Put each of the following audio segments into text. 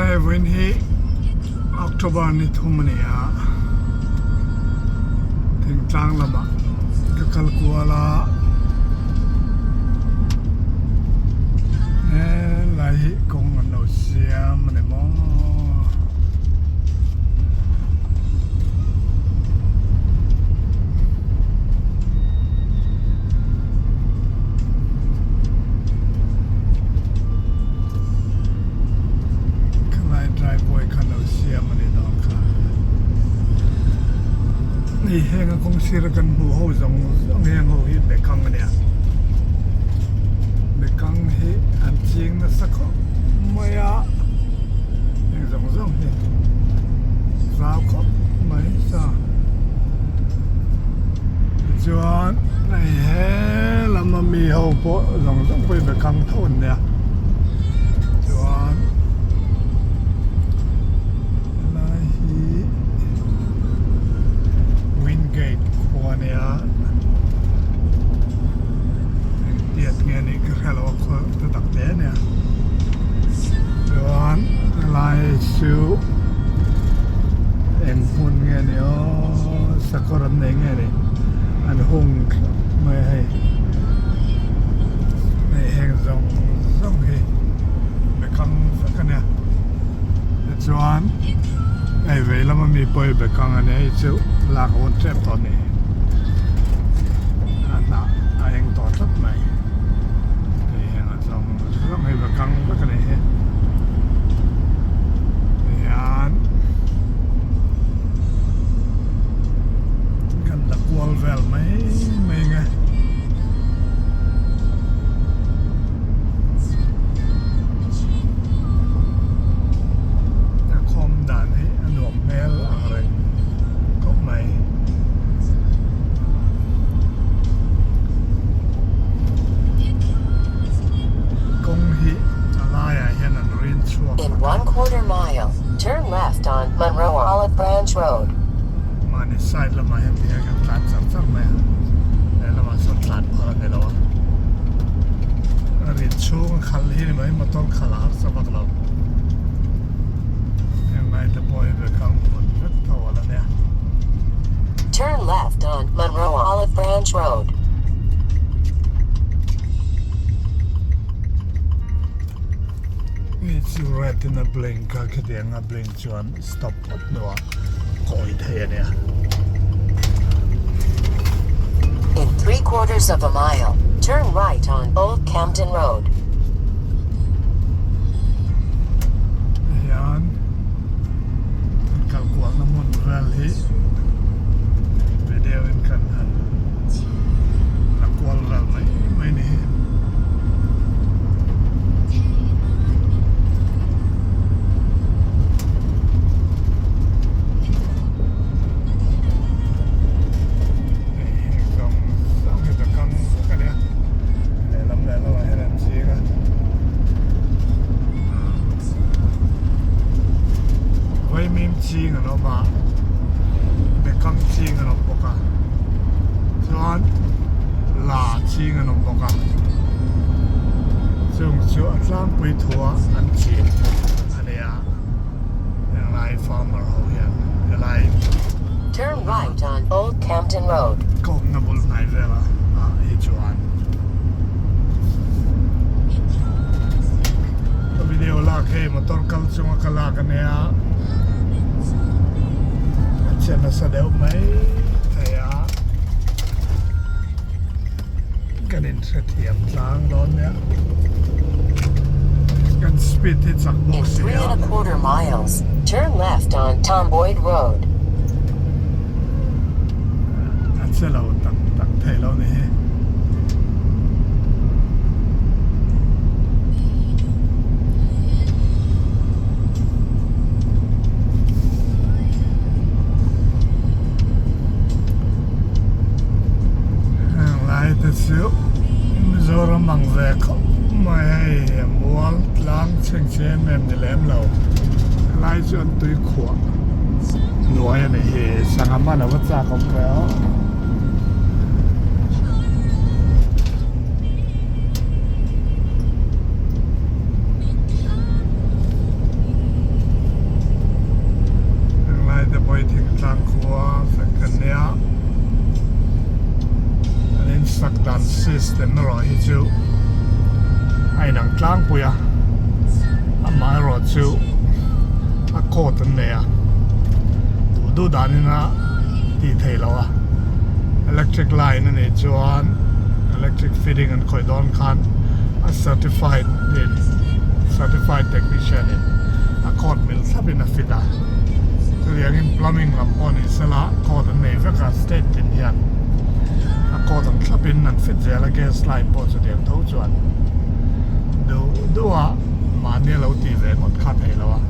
Hei vawiin hi October ni thum a ni a, thingtlang lamah ka kal kual a, helai hi kawng an lo siam a ni maw. Khalai driveway kha lo siam a ni dawn kha. Hei heng a kawng sir a kan hmuh ho zawng zawng heng ho hi bekang a nia. Bekang hi an ching nasa khawp mai a, heng zawng zawng hi zau khawp mai sa. Tichuan hei he lama mi ho pawh zawng zawng pawhin be kang tho an nia chuan helai hi Wingate khua a nia engtiat nge anih ka hre lo a khaw ta tak hle a nia chuan helai chu eng hmun nge ni aw. Sakawr an nei nge ni an hung thlap mai a hei hei heng zawng zawng hi be kang vek a nia tichuan hei vei lama mi pawh hi be kang a nia hei chu lak a hun tep tawh a ni a hnah a eng tawh tlat mai hei heng a zawng zawng hi be kang vek a ni hi tihian. Kan la kual vel mai mai nge. A khawm dan hi a nuam hmel ang reng khawp mai. Kawng hi a laiah hian an rin chhuak. In one quarter mile, turn left on Monroe Olive Branch Road. Mahni side lamah hian ti hian kan tlan char char mai a, lehlamah sawn tlan phal a ni lo a, a rin chhung a khal hi ni mai motor khal a harsa vak lo, heng lai te pawh hi ve kang hmun vek tho a la nia. Turn left on Monroe Olive Branch Road. Hei chu red in a blink a khitiang a blink chuan stop phawt hnuah kawi thei a nia. In 3/4 of a mile, turn right on Old Camden Road. Hian kan kal kualna hmun vel hi video in kan han la kual vel mai mai ni hi. Hei heng zawng zawng hi bekang vek a nia lehlam lehlam ah hian an ching a vaimim ching an awm a bekang ching an awm bawk a chuan la ching an awm bawk a chung chu a tlangpui thua an chin a ni a henglai farmer ho hian helai Turn right on Old Campton Road. Ka awmna bul hnai vela ah hi chuan ka video lak hei motor kal chunga ka lak a nia a che nasa deuh mai thei a. Kan inhrethiam tlang dawn nia. Kan speed hi chak bawk In si 3 a. and a quarter miles, turn left on Tom Boyd Road. A che lo tak tak thei lo ni hi. Heng lai te chu Mizoram ang ve khawp mai hei mual tlang chheng chhe em em ni lem lo helai chu an tui khuah hnuai a ni hi sangha man a va chak awm ve aw. tlangpui a, amaherawh chu a code an nei a, duh duh danin a tih theih loh a, electric line a nih chuan electric fitting an khawih dawn khan a certified in certified technician in a code mil thlap in a fit a, chutiangin plumbing lam pawh ni sela code an nei vek a state tin hian a code ang thlap in an fit zel a gas line pawh chutiang tho chuan duh duh a mahni a lo tih ve ngawt kha theih loh a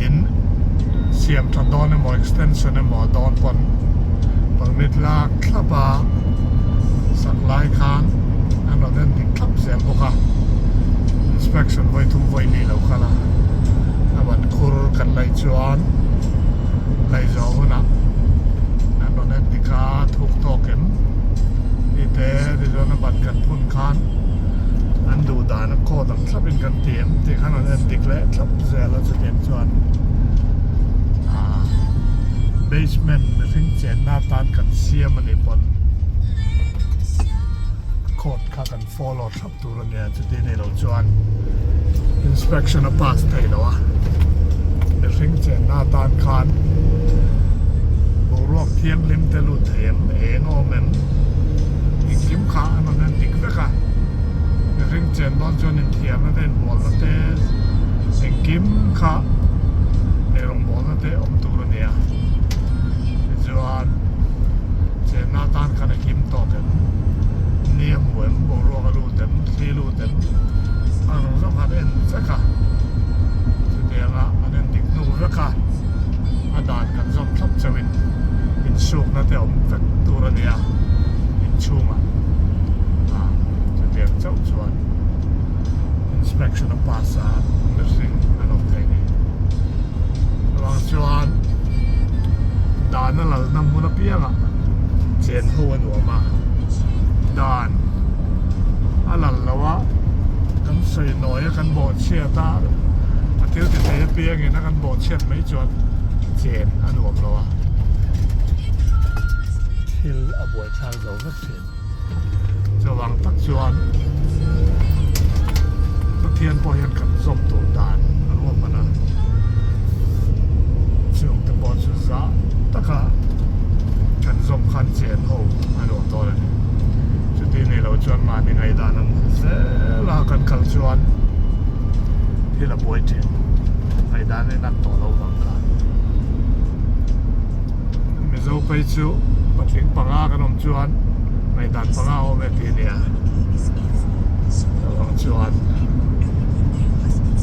in siam tha dawn emaw extension emaw dawn pawn permit lak thlap a sak lai khan an rawn en dik thlap zel bawk a inspection vawi thum vawi ni lo kal a a ban khur kan laih chuan laih zawh hunah an rawn en dik a thuk tawk em tih te tichuan a ban kan phun khan an duh dan a code ang thlap in kan ti em tih khan an en dik leh thlap zel a chutiang chuan ah basement mihring chenna atan kan siam a nih pawn code kha kan follow thlap tur a nia chuti a nih loh chuan inspection a pass thei lo a mihring chenna atan khan boruak thianghlim te lut thei em eng a awm em engkim kha an rawn en dik vek a mihring chen dawn chuan inthiarna te inbualna te engkim kha eirawngbawlna te awm tur a ni a tichuan chenna atan khan a him tawk em ni a hmu em boruak a lut em thli lut em a rawn zawng khan en vek a chutianga an en dik hnu vek a a dan kan zawm thlap chauhin insukna te awm vek tur a nia inchhungah ah chutiang chauh chuan inspection a pass a mihring an awm thei ni chuvang chuan dan a lalna hmun apiangah chen ho a nuam a dan a lal lo a kan sawi nawi a kan bawhchhiat a a thil ti thei apiangin a kan bawhchhiat mai chuan chen a nuam lo a thil a buaithlak zo vek thin chuvang tak chuan Pathian pawh hian kan zawm tur dan a ruahman a chung te pawh chu zah taka kan zawm khan chen ho a nuam dawn a ni chuti ni lo chuan mahni ngaihdan ang zel a kan kal chuan thil a buai thin ngaihdan a inang tawh lo vang kha Mizo phei chu patling panga kan awm chuan ngaihdan panga a awm e tih a nia chuvang chuan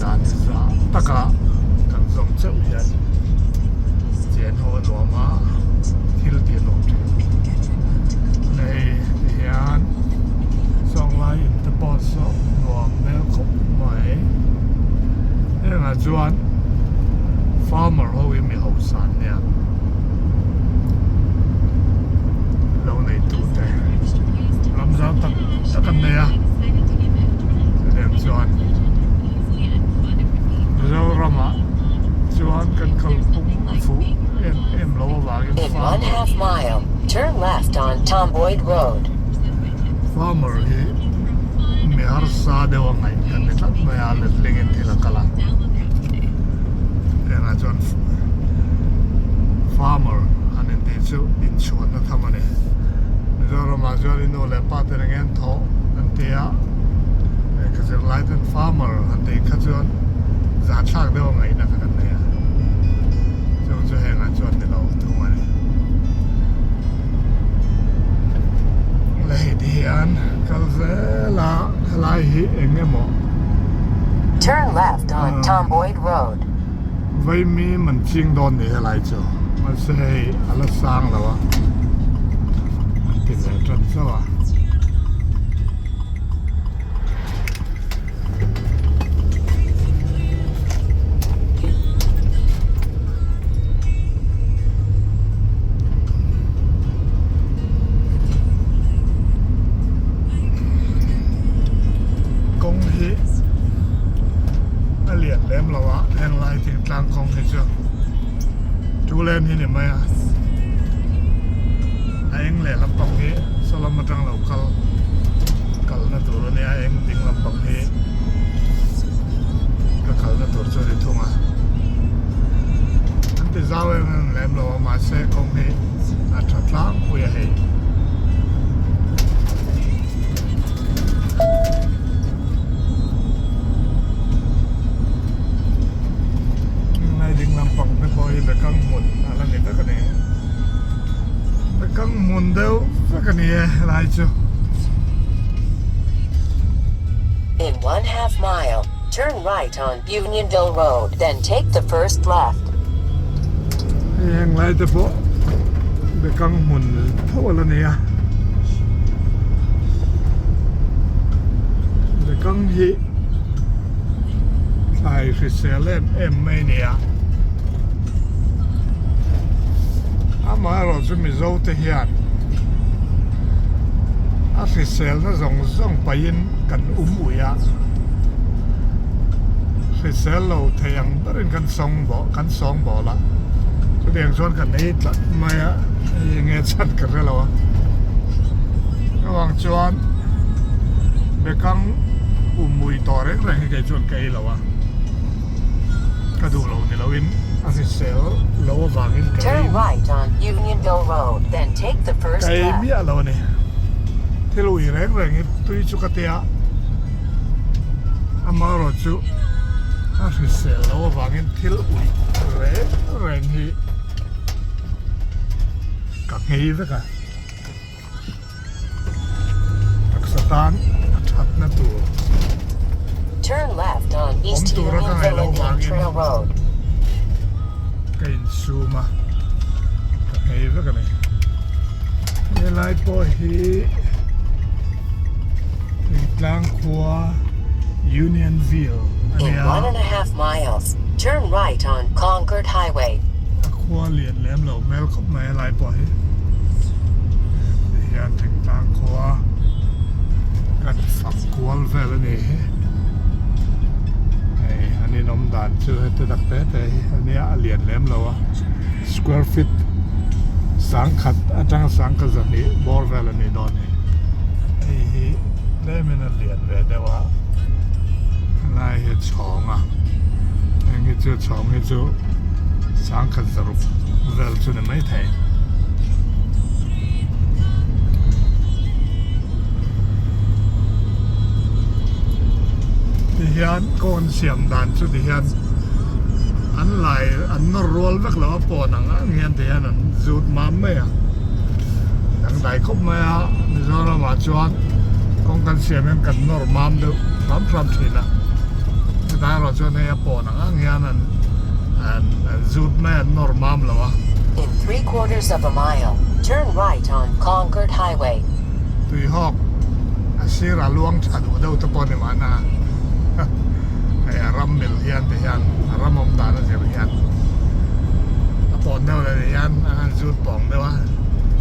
dan zah taka kan zawm chauh hian chen ho a nuam a thil tih a nuam thin hei tihian sawnglai in te pawh saw nuam hmel khawp mai hengah chuan farmer ho hi mi hausa an nia lo nei tu te ram zau tak tak an nei a chutiang chuan Mizoramah chuan kan kalphung a fuh em em lo avangin In one half mile, turn left on Tom Boyd Road. Farmer hi mi harsa deuh a ngaih kan ni tlat mai a letlingin thil a kal a hengah chuan farmer an intih chu inchhuanna tham a ni Mizoramah chuan i nu leh pa ten eng nge an thawh an ti a lehkha zirlai ten farmer an tih kha chuan zahthlak deuh a ngaihna kha kan nei a chung chu hengah chuan ni lo thung a ni lei ti hian kal zel a helai hi eng emaw Turn left on Tom Boyd Road. Vaimi man ching dawn ni helai chu mahse hei a la sang lo a an ti ve tan chauh a. Kawng hi a lian lem lo a heng lai thingtlang kawng hi chu two lane hi ni mai a a eng leh lampang hi saw lam atang lo kal. kalna tur a nia eng ding lampang hi ka kalna tur chu a ni thung a an ti zau em em lem lo a mahse kawng hi a tha tlangpui a hei. Lai ding lampang te pawh hi bekang hmun a la ni vek a ni. Bekang hmun deuh vek a ni e helai chu. In 1/2 mile, turn right on Unionville Road, then take the first left. Hei heng lai te pawh bekang hmun tho a la ni a. Bekang hi thlai hrisel em em mai a ni a. Amaherawhchu Mizo te hian a hriselna zawng zawng pahin kan um ui a, hrisel lo thei ang berin kan sawng bawh kan sawng bawl a, chutiang chuan kan ei tlat mai a, hei enge chhan ka hre lo a, chuvang chuan bekang um ui tawh reng reng hi kei chuan ka ei lo a. Ka duh lo ni loin a hrisel lo avangin ka ei ka ei miah lo a ni. Thil ui reng reng hi tui chu ka tia amaherawhchu a hrisel lo avangin thil ui reng reng hi ka nghei vek a. Taksa tan a thatna tur awm tura ka ngaih loh vangin ka insum a, ka nghei vek a ni. Helai pawh hi Thingtlang khua Unionville a ni a. A khua lian lem lo hmel khawp mai helai pawh hi. Ti hian thingtlang khua kan fak kual vel a ni hi. Hei an inawm dan chu heti tak te te hi a nia a lian lem lo a square feet sangkhat atanga sangkhat zahnih bawr vel a nih dawn hi. Hei hi tlemin a lian ve deuh a helai hi a chhawng a heng hi chu chhawng hi chu sangkhat zaruk vel chu ni maithei. Tihian kawn siam dan chu tihian an lai an nawr rual vek lo a pawn ang ang hian tihian an zut mam mai a dangdai khawp mai a Mizoram ah chuan kawng kan siam hian kan nawr mam deuh hram hram thin a chutah erawh chuan hei a pawn ang ang hian an an zut mai a an nawr mam lo a. In 3/4 of a mile, turn right on Concord Highway. Tuihawk a sir a luang tha duh deuh te pawh a ni mahna hei a ram mil hian ti hian a ram awm dan a zir hian a pawn deuh leh ti hian an han zut pawng deuh a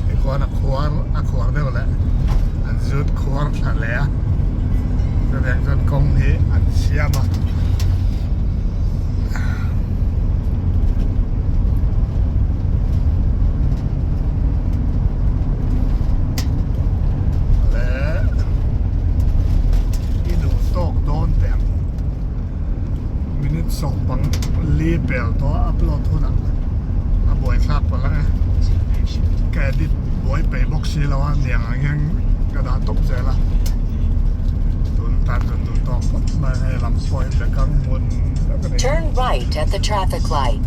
tikhuan a khuar a khuar deuh leh an zut khuar thla leh a chutiang chuan kawng hi an siam a. Leh i duh tawk dawn teh ang minute sawmpang li pel tawh a upload hunah a buaithlak palh ang e ka edit buai peih bawk si lo a niang ang hian ka dah tawp zel a tun tan chuan duh tawk phawt mai hei lam pawh hi bekang hmun vek a ni. Turn right at the traffic light.